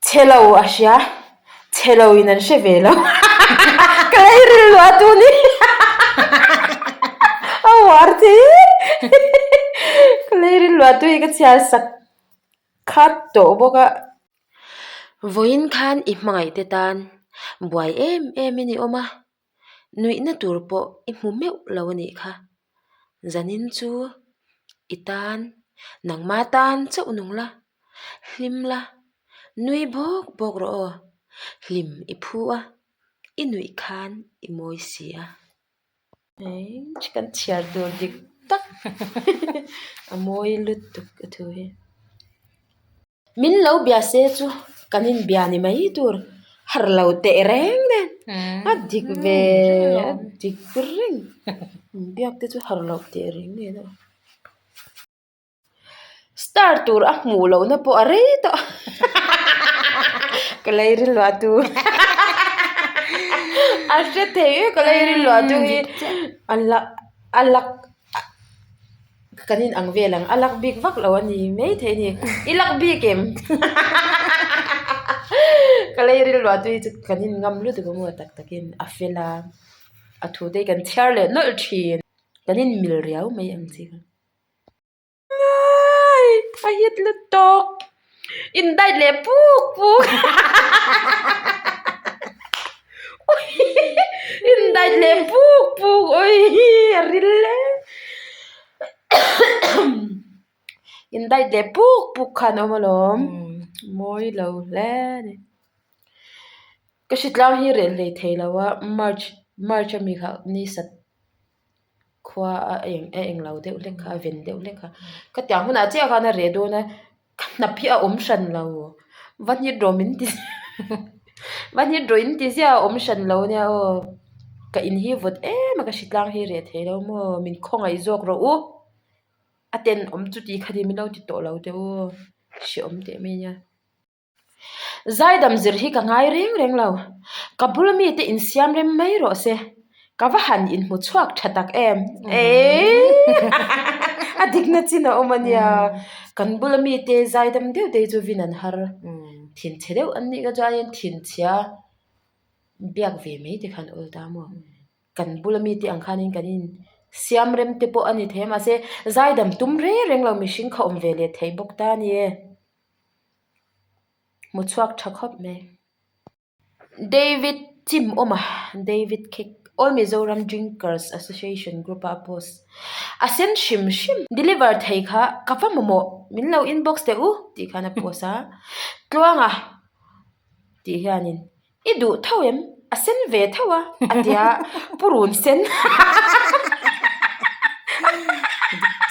Chhe lo a hria, chhe lo in an hre ve lo. Ka lei rilru a tun hi a uar thei Ka lei rilru a tui ka chhiar sak khat tawh bawk a. Vawiin khan i hmangaih te tan buai em em in i awm a, nuihna tur pawh i hmu meuh lo a nih kha. Zanin chu i tan, nangma tan chauh nung la, hlim la, nui bawk bawk rawh aw, hlim i phu a, i nuih khan i mawi si a. Kan chhiar tur dik tak a mawi lutuk a thu hi. Min lo bia se chu kan inbia ni mai tur har lo teh reng nen a dik ve a dik reng inbiak te chu har lo teh reng nen a. Star tur a hmuh lohna pawh a rei tawh ka lei rilru a tu a hre thei e ka lei rilru a tu hi a la a lak kan in ang vel ang a lak bik vak lo a ni maithei a ni i lak bik em ka lei rilru a tu hi chu kan in ngam lutuk a maw tak takin a fel a a thu te hi kan chhiar leh nawlh thin kan in mil riau mai ang chi kha. A hit lutuk in diet leh puk puk in diet leh puk puk awii a ril e in diet leh puk puk khan a awm alawm mawi lo hle a ni ka hritlang hi reh hlei thei lo a march march ami kha ni sat. Khua a eng a eng lo deuh hlek kha a ven deuh hlek kha ka tiang hunah chiah khan a reh dawn a ka hnap hi a awm hran lo va hnit rawh min ti va hnit rawh in ti ziah a awm hran lo ania aw ka in hi vawt em a ka hritlang hi reh thei lo maw min khawngaih zawk rawh u a tenawm chuti khati min lo ti tawh lo teh u hreawm teh mai ania. Zaidam zir hi ka ngai reng reng lo. Ka bula mite insiam rem mai rawh se. Ka va han inhmu chhuak tha tak em. Eii a dikna chin a awm a nia. Kan bula mite zaidam deuh te hi chu vin an har. Thinchhe deuh an nih ka chuanin thinchhia biak ve mai te khan awl ta maw. Kan bula mite ang khanin kan in siam rem te pawh a ni thei a mahse zaidam tum reng reng lo mihring kha awm ve leh thei bawk ta a ni e. Hmu chhuak tha khawp mai. David Chim awm a, David khi All Mizoram Drinkers Association group a post a sen hrim hrim deliver thei kha ka va mamawh min lo inbox teh u tih khan a post a Tluanga tih hianin I duh tho em? A sen ve tho a, a ti a, purun sen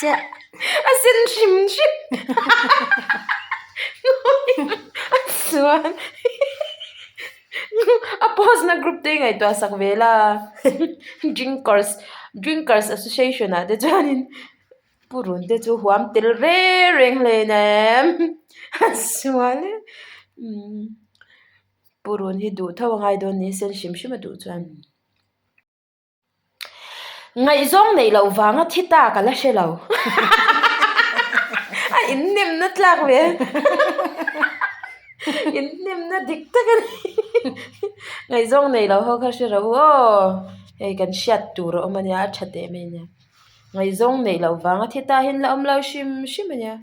Chiah. A sen hrim hrim. A chuan a post na group te ngaihtuah sak ve la drinkers drinkers association ah te chuanin purun te chu huam tel reng reng hlein em a sual e umm. Purun hi duh tho a ngai dawn ni sen hrim hrim a duh chuan. Ngaihzawng neih loh vanga thi ta ka la hre lo. A inhnemna tlak ve. Inhnemna dik tak a ni. Ngaihzawng neih loh ho kha hre ro u aw. Hei kan hriat tur a awm a nia a tha teh mai a nia. Ngaihzawng neih loh vanga thi ta hi an la awm lo hrim hrim a nia.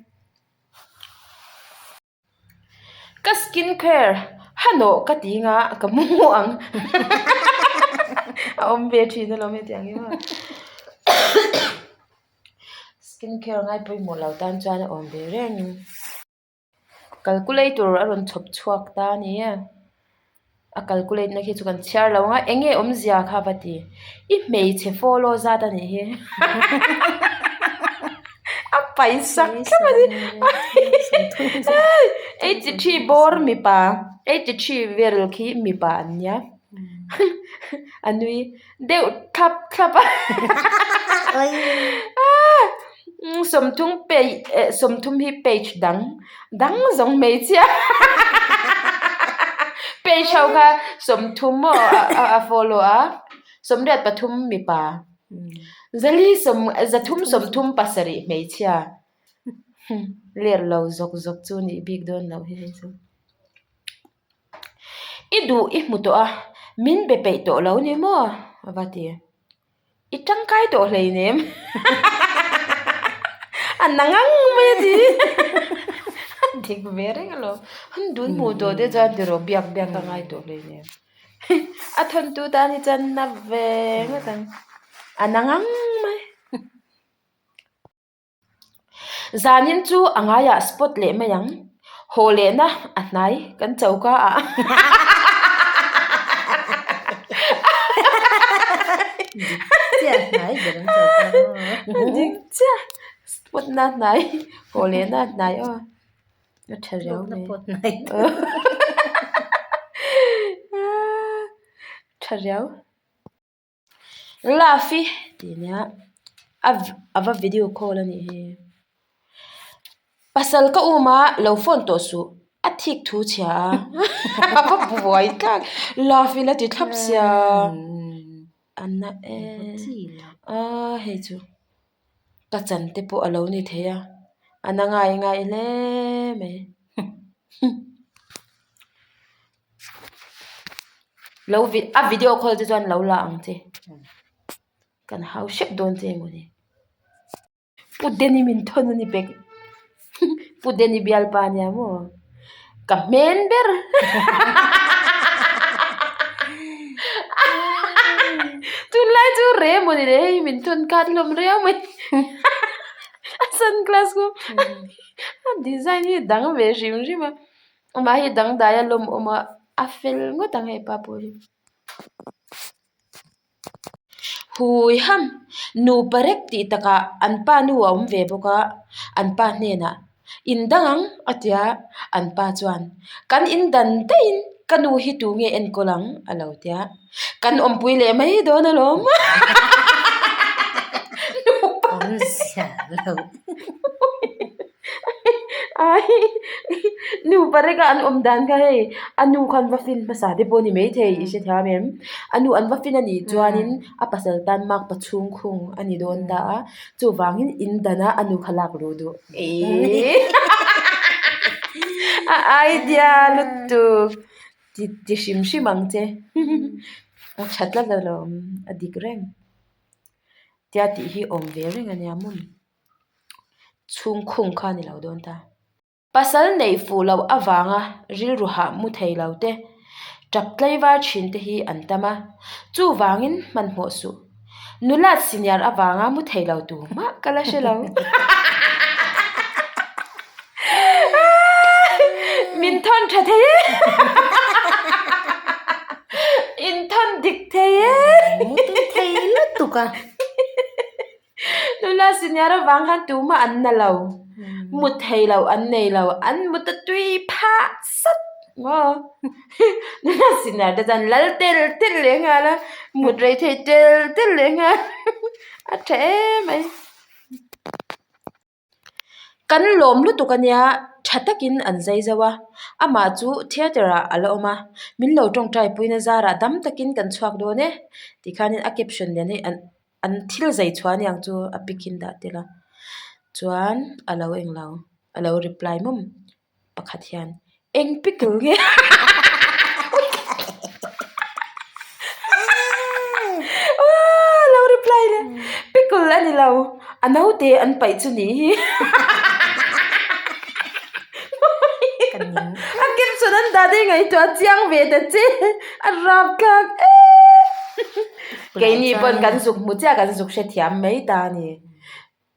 Ka skin care hanawh ka ti nga ka mu ang a awm ve thin alawm hetiang hi maw skin care ngai pawimawh lo tan chuan a awm ve reng calculator a rawn chhawp chhuak ta a ni e. A calculate na khi chu kan chhiar lo ang a eng nge awmzia kha va ti i hmeichhe follow zat a nih hi a paisa thlap a ni 83 bawr mipa 83 vel khi mipa an nia a nui deuh thlap thlap a sawmthum page eh sawmthum hi page dang dang zawng hmeichhia page ho kha sawmthum maw a follow a sawmriat pathum mipa zali sawm zathum sawmthum pasarih hmeichhia ler lo zawk zawk chu nih bik dawn loh hi hei chu. I duh i hmu tawh a, min be peih tawh lo ni maw? A va ti. I tangkai tawh hleinem. A na ngang mai a ti. A dik ve reng alawm. An dun hmuh tawh te chuan tiraw biak biak a ngai tawh hleinem. A thawntu tan hi chuan na ve ngawt ang. A na ngang mai. Zanin chu a ngaiah spot leh mai ang. Haw lehna a hnai kan choka ah. Dik chiah hnai ber an choka maw. Dik chiah spot na hnai haw lehna a hnai aw. A tha riau mai. Tha riau. Love i tih nia a a va video call a nih hi pasal ka um a lo phone tawh suh a thik thu chhia a a va buai tlat love i la ti thlap sia a na em a hei chu ka chan te pawh a lo ni thei a a na ngai ngai hle mai. Lo a video call te chuan lo la ang che kan hau hrep dawn che emaw ni Pu Danny min thawn a ni pek Pu Danny bialpa ania maw ka hmen ber tunlai chu reh emaw ni le hei min thawn khat hlawm riau mai a sunglass khu a design hi a dang ve hrim hrim a. Amah hi dangdai a lawm awm a, a fel ngawt ang hei pa pawh hi. Hui ham, nupa rek tih takah an pa nu a awm ve bawk a, an pa hnenah in dang ang a ti a, an pa chuan kan in dan daihin ka nu hi tu nge enkawl ang a lo ti a, kan awmpui leh mai dawn alawm. Nupa. Awmzia lo. Nu pareka an awm dan kha hei a nu khan va fin hmasa te pawh a ni maithei i hre thiam em a nu an va fin a nih chuanin a pasal tan mak pa chhung khung a ni dawn ta a chuvangin in dana a nu kha lak luh duh eii a idea lutuk ti ti hrim hrim ang che a tha tlat alawm a dik reng tia tih hi awm ve reng a nia maw. Chhungkhung kha a ni lo dawn ta. Pasal neih fuh loh avanga rilru hah mu thei lo te, tap tlaivar thin te hi an tam a, chuvangin hmanhmawh suh. Nulat senior avanga mu thei lo tu mah ka la hre lo. Min thawn tha thei e. In thawn dik thei e. Mu tui thei lutuk a. Nula senior avang khan tumah an na lo, mut thei lo an nei lo, an mut a tui phah sat maw. Nula senior te chuan lal tel tel leh nghal a, mut rei thei tel tel leh nghal a tha em mai. Kan lawm lutuk a nia, tha takin an zai zo a, amah chu theatre ah a la awm a, min lo tawngtai puina zarah dam takin kan chhuak dawn e tikhanin a caption nen hei an an thil zai chhuah a niang chu a pic in dah tel a, chuan a lo englo a lo reply mawm. Pakhat hian eng pickle nge aw lo reply leh pickle a ni lo a naute an paih chu nih hi a caption an dah te ngaihtuah chiang ve ta che a rapthlak em keini pawn kan zuk hmu chiah kan zuk hrethiam mai ta a ni.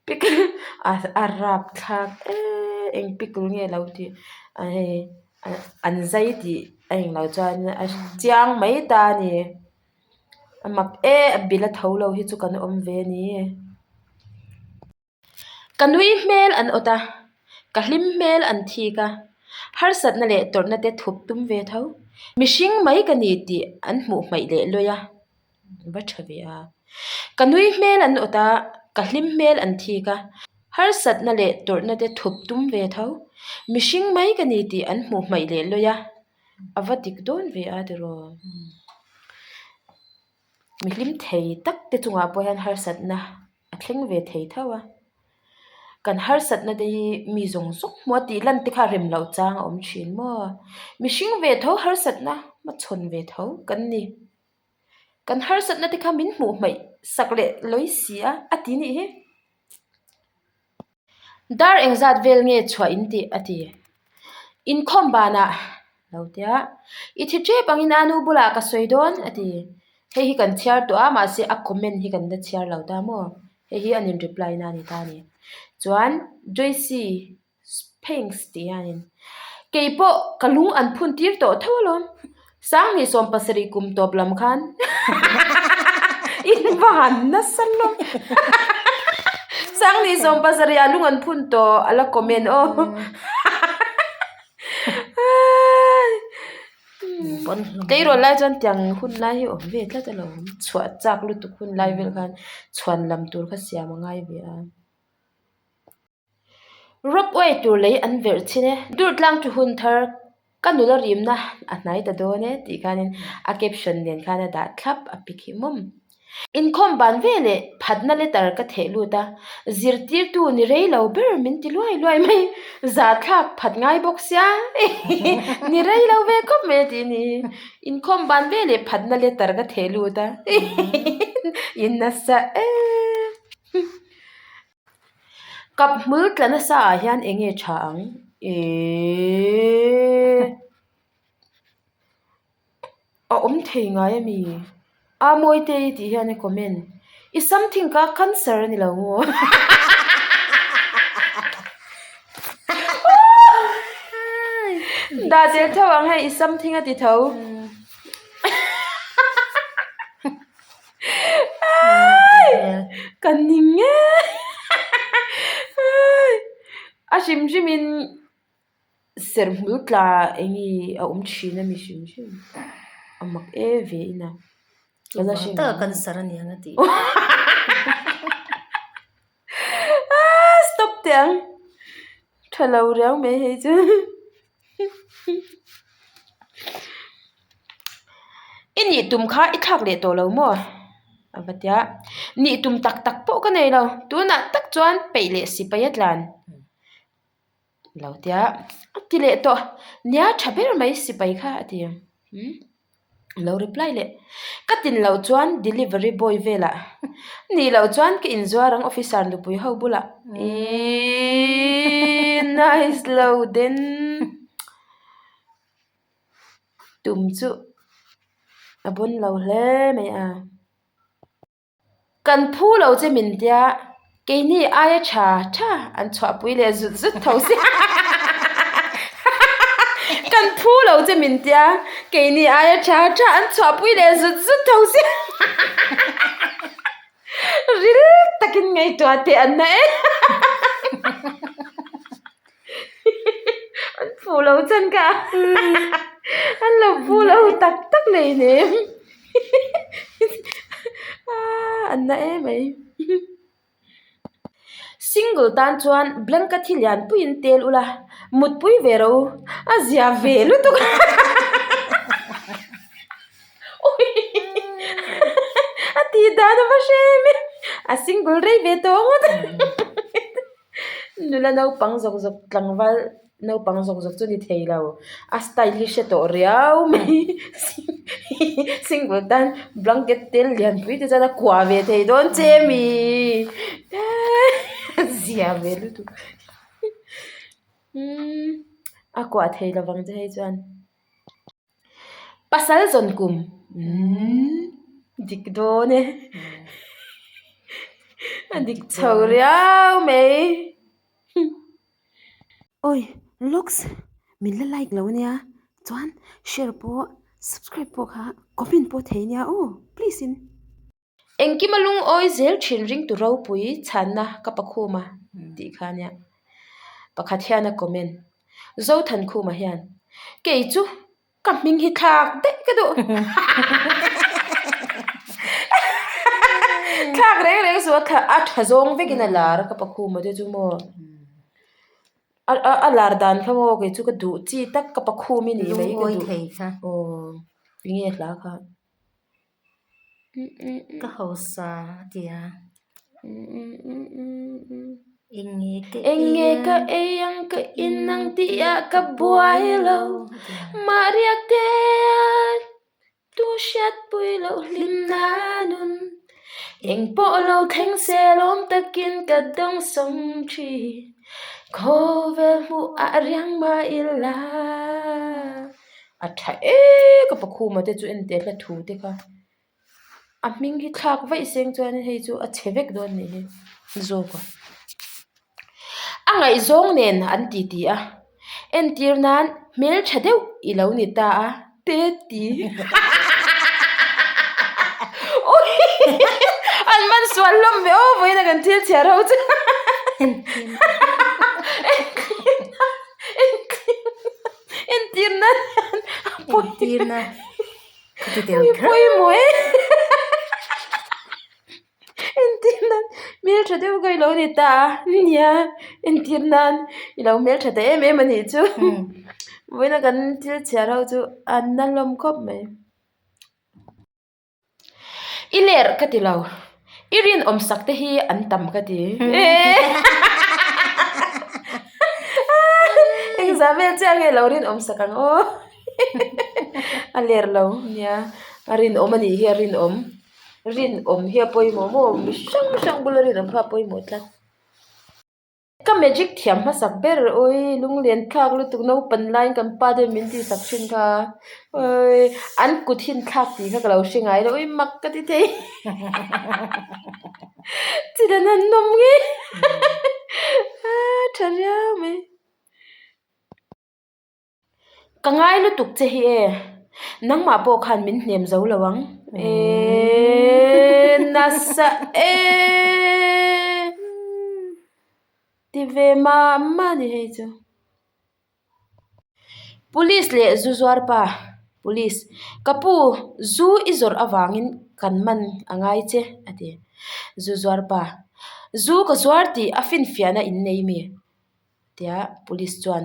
Pickle a rapthlak em eng pickle nge lo tih a hei an zai tih a englo chuan a chiang mai ta a ni a mak em a bil a tho lo hi chu kan awm ve a ni ka nui hmel an awt a ka hlim hmel an thik a harsatna leh tawrhna te thup tum ve tho mihring mai ka ni tih an hmuh hmaih leh lawi a. Va tha ve a. Ka nui hmel an awt a, ka hlim hmel an thik a. Harsatna leh tawrhna te thup tum ve tho. Mihring mai ka ni tih an hmuh hmaih leh lawi a. A va dik dawn ve a tiraw. Mi hlim thei tak te chungah pawh hian harsatna a thleng ve thei tho a. Kan harsatna te hi mi zawng zawng hmuh a tih lan te kha rem loh chang a awm thin maw? Mihring ve tho harsatna hmachhawn ve tho kan ni. Kan harsatna te kha min hmuh hmaih sak leh lawi si a, a ti nih hi. Dar engzat vel nge chhuah in tih? a ti. Inkhawm banah lo tia, I thi tep angin a nu bulah ka sawi dawn a ti. Hei hi kan chhiar tawh a, mahse a comment hi kan la chhiar lo ta maw? Hei hi an in reply na a ni ta a ni. Chuan Joyce-i Thanks tih hianin kei pawh ka lung an phun tir tawh tho alawm. Sanghnih 70 kum tawp lam khan in va han nasa lawm. Sanghnih 70 ah lung an phun tawh a la comment aw. Tleirawl lai chuan tiang hun lai hi awm ve tlat alawm. Chhuah chak lutuk hun lai vel khan chhuan lam tur kha siam a ngai ve a. Rope way tur lei an verh chin e. Durtlang thu hun thar ka nula rimna a hnai ta dawn e tih khanin a caption nen khan a dah thlap a pic hi mawm. Inkhawm ban veleh phatna letter ka theh lut a, zirtirtu ni rei lo ber min ti luai luai mai, zahthlak phat ngai bawk sia ni rei lo ve khawp mai a tih ni. Inkhawm ban veleh phatna letter ka theh lut a in nasa em. Kap hmul tla nasa ah hian eng nge tha ang? Eeeee a awm thei ngai a mi? A Mawite i tih hian i comment i something kha cancer a ni lo maw? Dah tel tho ang hei i something a ti tho. Ka ning e a hrim hrim in serh hmul tla eng nge a awm thin a mi hrim hrim a mak e ve in a ka la hre tak kan sar a niang a tih stop teh ang tha lo riau mai hei chu. I nih tum kha i thlak leh tawh lo maw? A va ti a, nih tum tak tak pawh ka nei lo, tunah tak chuan peih leh sipai a tlan lo ti a, a ti leh tawh, nia tha ber mai sipai kha a ti umm. Lo reply leh, Ka tin loh chuan delivery boy velah nih loh chuan ka inzuar ang officer nupui ho bulah iiii nice lo den tum chu a bawn lo hle mai a. Kan phu lo che min tia, keini aia tha tha an chhuahpui leh zut zut tho sia. Kan phu lo che min tia, keini aia tha tha an chhuahpui leh zut zut tho sia. Ril takin ngaihtuah teh an na e. An phu lo chan ka an lo phu lo tak tak nei nem an na em mai single tan chuan blanket hi lian puiin tel ula mutpui ve rawh u a zia ve lutuk a a tih dan a va hre em em a single rei ve tawh ngawt a. Nula naupang zawk zawk tlangval naupang zawk zawk chu ni thei lo a style hi hre tawh riau mai single tan blanket te lianpui te chuan a kuah ve thei dawn che mi a zia ve lutuk umm a kuah thei lovang che hei chuan. Pasal zawn kum umm dik dawn e a dik chho riau mai awi looks min la like lo ania chuan share pawh subscribe pawh kha comment pawh thei ania aw please in. Engkima lungawi zel thin ringtu ropui chhanna ka pa khuma tih kha ania. Pakhat hian a comment, Zothankhuma hian, Kei chu ka hming hi thlak daih ka duh. Thlak reng reng suh a a tha zawng vekin a lar a ka pa khuma te chu maw. A a lar dan kha maw kei chu ka duh chi tak ka pa khum i nih mai ka duh. Aw enge hla kha. Ka hausa a ti a. Eng nge ka ei ang ka in ang tih ah ka buai lo mah riak te tu hriatpui loh hlimna nun eng pawh lo thleng se lawm takin ka dawng sawm thin khawvel hmuh ah riang mah ila a tha e ka pakhuma te chu en teh hla thu te kha. A hming hi thlak vaih seng chuan hei chu a chhe vek dawn nih hi zawk a. A ngaihzawng nen an ti ti a, entir nan hmeltha deuh i lo ni ta a te ti. An man sual hlawm ve aw vawiin a kan thil chhiar ho chu. Entir nan a pawi. Pawimawh e entir nan hmeltha deuh kha ilo ni ta a nia entir nan ilo hmeltha ta em em anih chu vawiina kan thil chhiar ho chu an na hlawm khawp mai i lerh ka ti lo i rinawm sak te hi an tam ka ti engzah vel chiah nge lo rinawm sak ang aw. A ler lo nia a rinawm a nih hi a rinawm rinawm hi a pawimawh maw mi hrang hrang bula rinawm kha a pawimawh tlat ka magic thiam hmasak ber awii lunglen thlak lutuk naupang laiin kan pa te min tih sak thin kha awii an kut hin thlak tih kha ka lo hre ngai lo awii mak ka ti thei chi dan an nawm nge a tha riau mai. Ka ngai lutuk che hi e, nangmah pawh khan min hnem zo lo ang e nasa e ti ve mah mah a ni hei chu. Police leh zu zuar pa, Police, ka pu zu i zawrh avangin kan man a ngai che a ti. Zu zuar pa, zu ka zuar tih a finfiahna in nei mi? Tia police chuan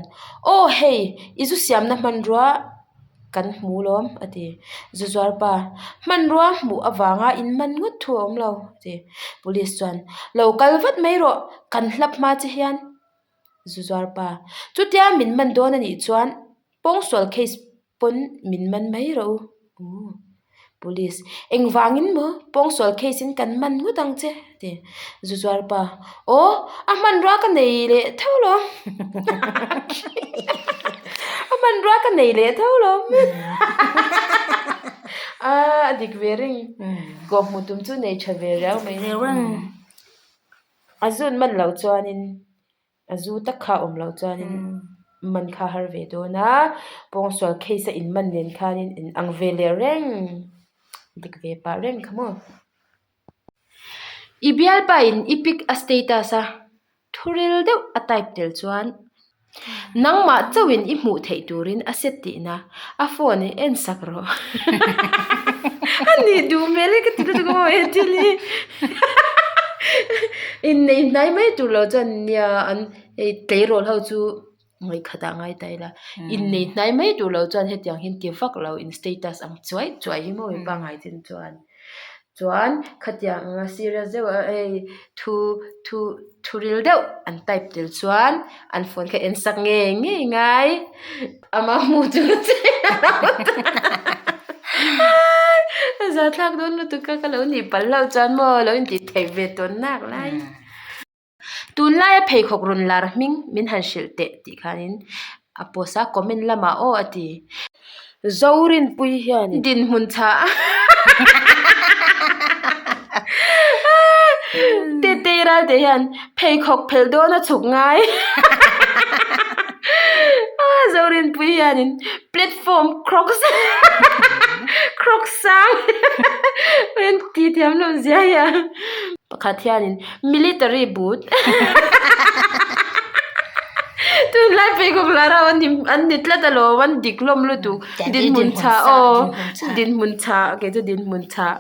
aw hei i zu siamna hmanrua kan hmu lawm a ti zu zuar pa hmanrua hmuh avanga in man ngawt thu a awm lo a ti police chuan lo kal vat mai rawh kan hlap hma che hian zu zuar pa chutia min man dawn a nih chuan pawngsual case pawn min man mai rawh u uhh police engvangin maw pawngsual case in kan man ngawt ang che a ti zu zuar pa aw a hmanrua ka nei leh tho lo a hmanrua ka nei leh tho lo aaa a dik ve reng kawh hmuh tum chu nei tha ve riau mai a zun man loh chuanin. A zu tak kha a awm loh chuanin man kha a har ve dawn a, pawngsual case a inman nen khanin in ang ve leh reng dik ve pah reng kha maw. I bialpa in i pic a status a thuril deuh a type tel chuan nangmah chauhin i hmuh theih turin a set tihna a phone hi en sak rawh a nih duh hmel hi ka ti lutuk a maw he thil hi innei hnai mai tur lo chuan nia an hei tleirawl ho chu ngaihkhat ah ngai ta ila innei hnai mai tur lo chuan hetiang hian ti vak lo in status ang chuai chuai hi maw pangngai chin chuan. Chuan khatiang anga serious deuh a hei thu thu thu ril deuh an type tel chuan an phone kha en sak ngei ngei ngai ama hmuh chu a za thlak dawn lutuk a ka lo nih palh loh chuan maw lo intih theih ve tawn nak lai. Tunlaia pheikhawk rawn lar hming min han hrilh teh tih khanin a post a, comment lamah aw a ti. Zorinpui hian dinhmun chha a Tetei Ralte hian pheikhawk phelh dawn a chhuk ngai Zorinpui hianin platform crocs crocs sang ti thiam lo zia hi a. Pakhat hianin military boot tunlai pheikhawk lar ho an ni an ni tlat alawm an dik hlawm lutuk dinhmun chhah aw dinhmun chhah kei chu dinhmun chhah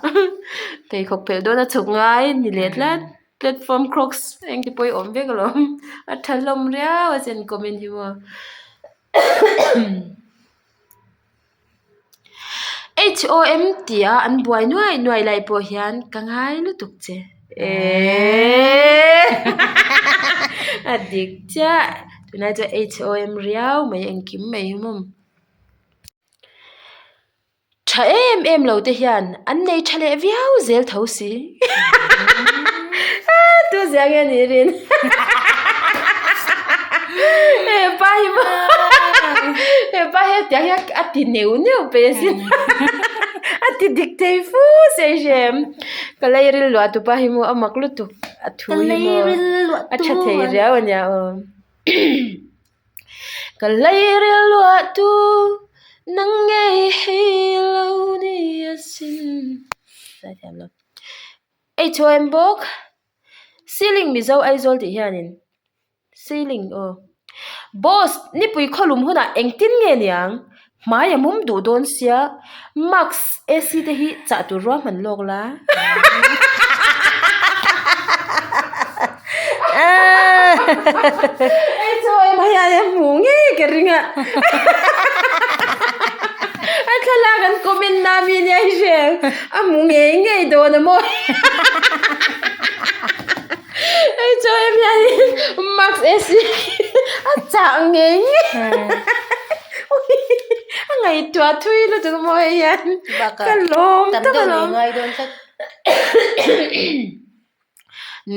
pheikhawk phelh dawn a chhuk ngai ni leh tlat platform crocs engti pawh hi awm vek alawm a tha hlawm riau a sin comment hi maw. HOM tia an buai nuai nuai lai pawh hian ka ngai lutuk che. Eeeee. A dik chiah. Tunlai chu HOM riau mai engkim mai hi maw. Tha em em lo te hian an nei tha leh viau zel tho si. Tu zia nge ni rin. Hepa hi maw hepa hi tiang hian a ti neuh neuh pe asin. A ti dik thei fu sei hrem. Ka lei ril luah tupa hi maw a mak lutuk a thu hi maw a tha thei riau ania aw. Ka leiril luah tu nang ngei hei lo ni asin. Zaithiam lo. Ei chuan bawk ceiling Mizo Aizawl tih hianin ceiling aw boss nipui khawlum hunah engtin nge niang hmai a mum duh dawn sia mask AC te hi chah tur ruahman lawk la. Hei chu emaw hian a hmu ngei ka ring a a thlalak an comment na mi nia hi hre a hmu ngei ngei dawn a maw hei chu em hian mask AC a chah ngei ngei a ngaihtuah thui lutuk maw hei hian ka lawm tak alawm.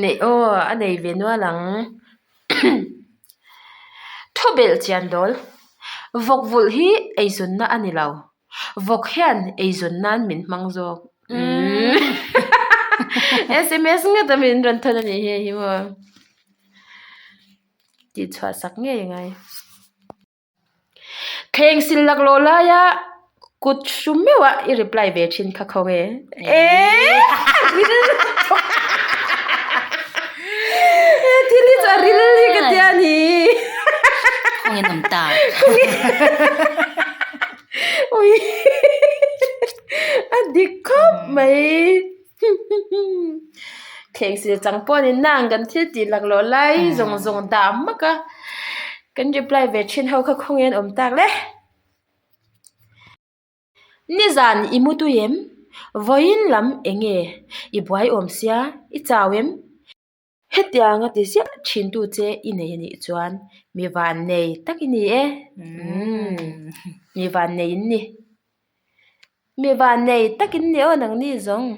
Neih aw a nei ve nual ang Thu belh chian dawl vawk vulh hi eizawnna a ni lo vawk hian eizawn nan min hmang zawk sms ngata min rawn thawn a nih hi hei hi maw tih chhuah sak ngei a ngai. Thleng sil laklawh laia kut hru meuh a i reply ve thin kha khaw nge? Eee he thil hi chu a ril hi ka tia ni. Khawnge nawm ta. Ui a dik khawp mai. Thleng sil chang pawh a ni nang kan thil tih laklawh lai zawng zawng dah hmak a. Kan reply ve thin ho kha khawnge an awm tak le. Nizan i mu tui em? Vawiin lam eng nge? I buai awm sia, i chau em? Hetianga ti ziah thin tu che i nei a nih chuan mi van nei tak i ni e. Mi van nei in ni. Mi van nei tak in ni aw nangni zawng.